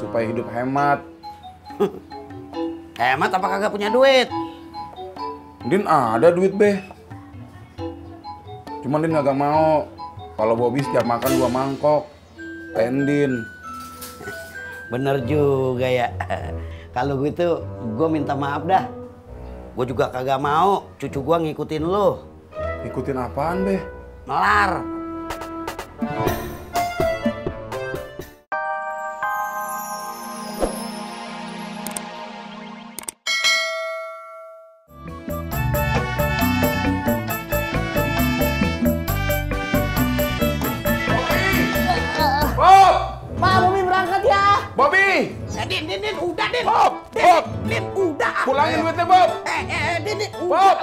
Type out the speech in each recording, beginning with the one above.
supaya hidup hemat. Hemat apa kagak punya duit? Din ada duit, Be. Cuman Din kagak mau. Kalau Bobby setiap makan 2 mangkok. Pendin. Bener juga ya. Kalau gitu gue minta maaf dah. Gue juga kagak mau cucu gue ngikutin lo. Ikutin apaan, Be? Melar. Din, udah, Din. Bob! Din, udah. Pulangin duitnya, Bob! Din, Bob!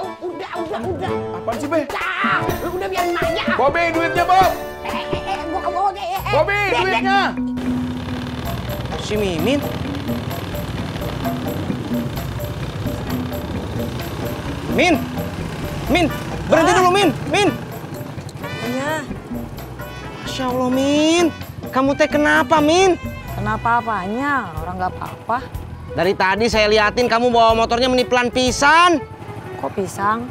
udah. Apaan sih, Be? Udah biarin aja. Bobby, duitnya, Bob! Bobby, duitnya! Si Mimin? Min, berhenti dulu, Min. Iya. Masya Allah, Min. Kamu teh kenapa, Min? Kenapa apanya? Orang nggak apa-apa. Dari tadi saya liatin kamu bawa motornya meniplan pisan. Kok pisang?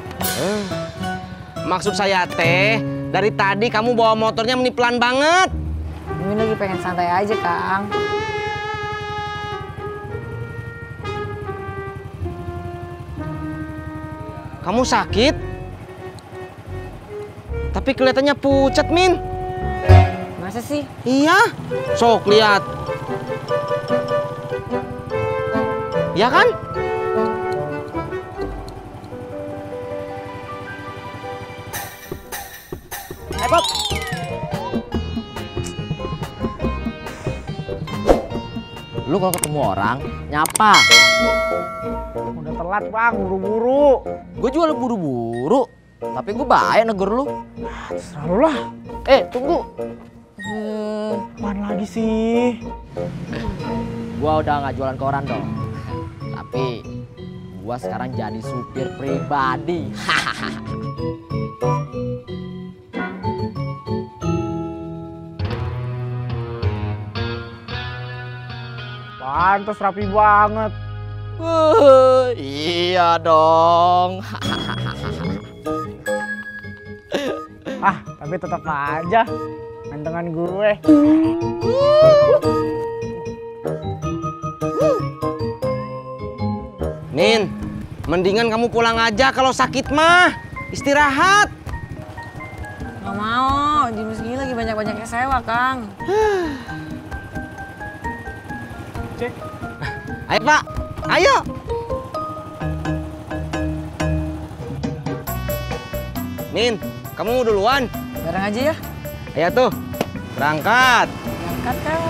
Maksud saya teh, dari tadi kamu bawa motornya meniplan banget. Ini lagi pengen santai aja, Kang. Kamu sakit? Tapi kelihatannya pucat, Min. Masa sih? Iya. Sok lihat. Ya kan? Bob. Lu kalau ketemu orang, nyapa. Udah telat, Bang. Buru-buru. Gue juga buru-buru. Tapi gue baik negur lu. Terserah lu lah. Tunggu. Apaan lagi sih? Gua udah nggak jualan koran dong. Tapi gua sekarang jadi supir pribadi. Pantes rapi banget. Iya dong. Tapi tetap aja gantengan gue. Min, mendingan kamu pulang aja kalau sakit mah. Istirahat. Nggak mau. Jam segini lagi banyak-banyaknya sewa, Kang. Cek. Ayo, Pak. Ayo. Min, kamu mau duluan? Bareng aja ya. Ayo tuh, berangkat. Berangkat, Kang.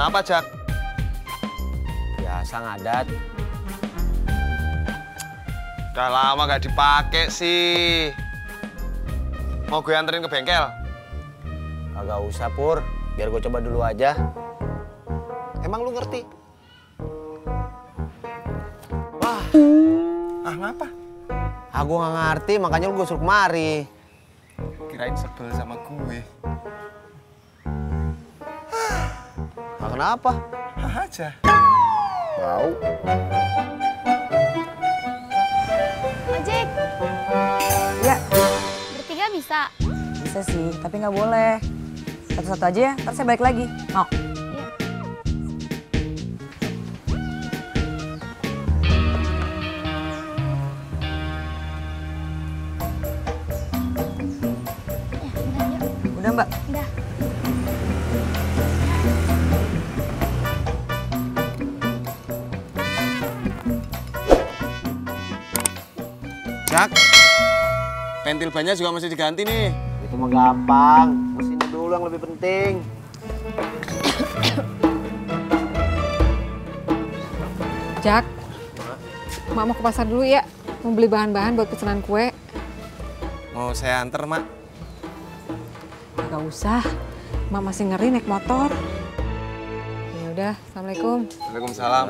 Kenapa, Jak? Biasa ngadat. Udah lama gak dipakai sih. Mau gue anterin ke bengkel? Agak usah, Pur. Biar gue coba dulu aja. Emang lu ngerti? Wah. Ngapa? Gue nggak ngerti, makanya lu gue suruh kemari. Kirain sebel sama gue. Kenapa? Aja. Tahu. Ojek, Ya, bertiga bisa? bisa sih. Tapi nggak boleh. Satu-satu aja ya. Ntar saya balik lagi. Mau? Iya. Udah, Mbak. Udah. Jak, pentil bannya juga masih diganti nih. Itu mah gampang. Mesinnya dulu yang lebih penting. Jak, Mak mau ke pasar dulu ya. Mau beli bahan-bahan buat pesanan kue. Mau saya anter, Mak? Gak usah, Mak masih ngeri naik motor. Ya udah. Assalamualaikum. Waalaikumsalam.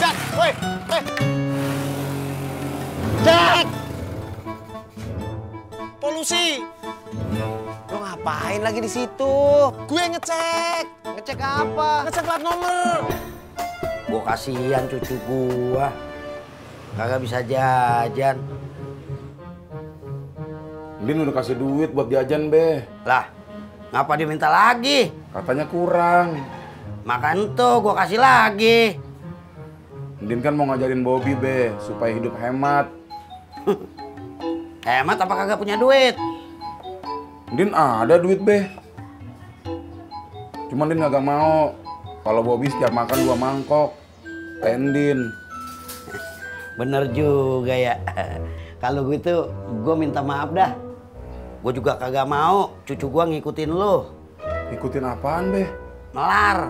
Jack, woi, Jack! Polusi. Lo ngapain lagi di situ? Gue ngecek. Ngecek apa? Ngecek plat nomor. Gua kasihan cucu gua. Kagak bisa jajan. Din udah kasih duit buat jajan, Be. Lah, ngapa dia minta lagi? Katanya kurang. Makan tuh gua kasih lagi. Din kan mau ngajarin Bobby, Be, supaya hidup hemat. Hemat apa kagak punya duit? Din ada duit, Be. Cuman Din kagak mau. Kalau Bobby setiap makan 2 mangkok. Din. Bener juga ya. Kalau gitu gue minta maaf dah. Gue juga kagak mau cucu gue ngikutin lo. Ikutin apaan, Be? Melar.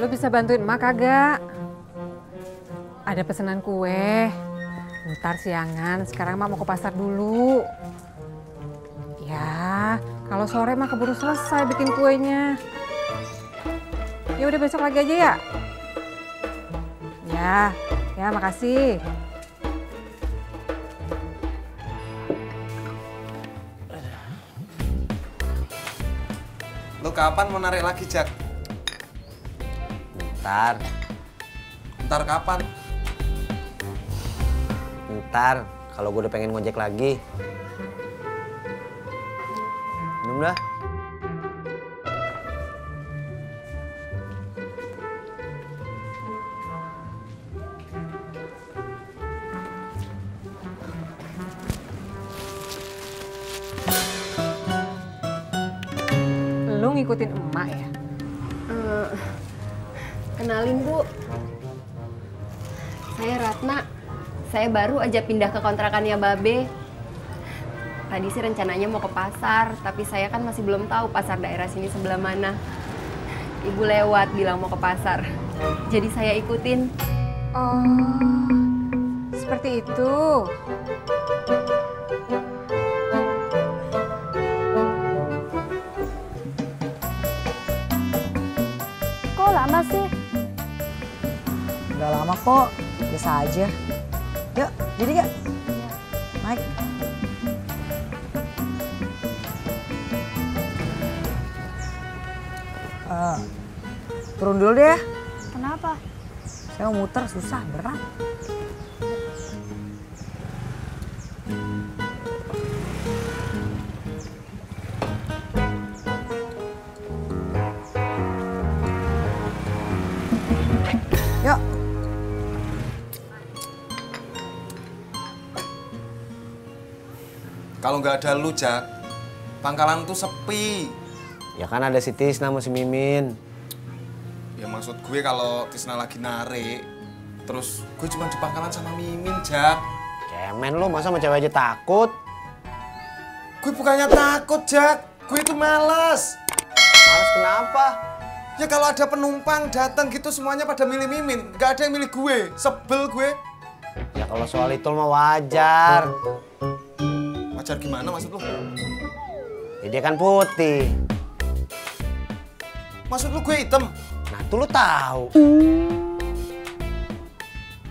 Lo bisa bantuin emak kagak? Ada pesanan kue. Ntar siangan, sekarang emak mau ke pasar dulu. Ya, kalau sore mah keburu selesai bikin kuenya. Ya udah besok lagi aja ya. Ya makasih. Lo kapan mau narik lagi, Jak? Ntar, Ntar kapan? Ntar, kalau gue udah pengen ngojek lagi. Minum dah. Lu ngikutin emak ya? Kenalin Bu, saya Ratna. Saya baru aja pindah ke kontrakannya Babe. Tadi sih rencananya mau ke pasar, tapi saya kan masih belum tahu pasar daerah sini sebelah mana. Ibu lewat bilang mau ke pasar, jadi saya ikutin. Oh, seperti itu. Kok lama sih? Nggak lama kok, biasa aja. Yuk, jadi gak? Naik. Turun dulu deh ya. Kenapa? Saya mau muter, susah, berat. Yuk. Kalau nggak ada lu, Jak, pangkalan tuh sepi. Ya kan ada si Tisna sama si Mimin. Ya maksud gue kalau Tisna lagi narik, terus gue cuma di pangkalan sama Mimin, Jak. Cemen lo, masa sama cewek aja takut? Gue bukannya takut, Jak. Gue itu males. Males kenapa? Ya kalau ada penumpang datang gitu semuanya pada milih Mimin. Nggak ada yang milih gue. Sebel gue. Ya kalau soal itu mah wajar. Wajar gimana maksud lu? Ya dia kan putih. Maksud lu gue hitam? Nah tuh lu tahu.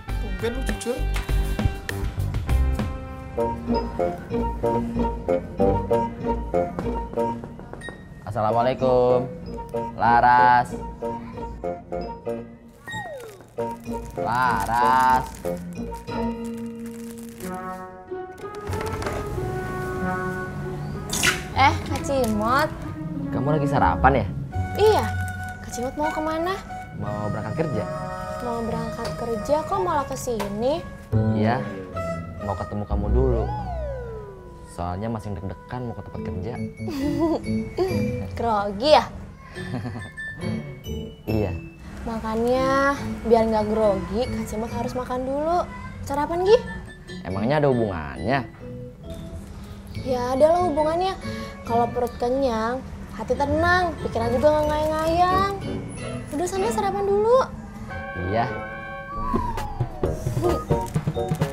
Tumben lu jujur. Assalamualaikum. Laras. Laras. Kak Cimot. Kamu lagi sarapan ya? Iya. Kak Cimot mau kemana? Mau berangkat kerja? Mau berangkat kerja kok malah kesini? Iya. Mau ketemu kamu dulu. Soalnya masih deg-degan mau ke tempat kerja. Grogi ya? Iya. Makanya biar nggak grogi, Kak Cimot harus makan dulu. Sarapan, Gi? Emangnya ada hubungannya? Ya ada lah hubungannya. Kalau perut kenyang, hati tenang, pikiran juga nggak ngayang-ngayang. Udah sana sarapan dulu. Iya. Nih.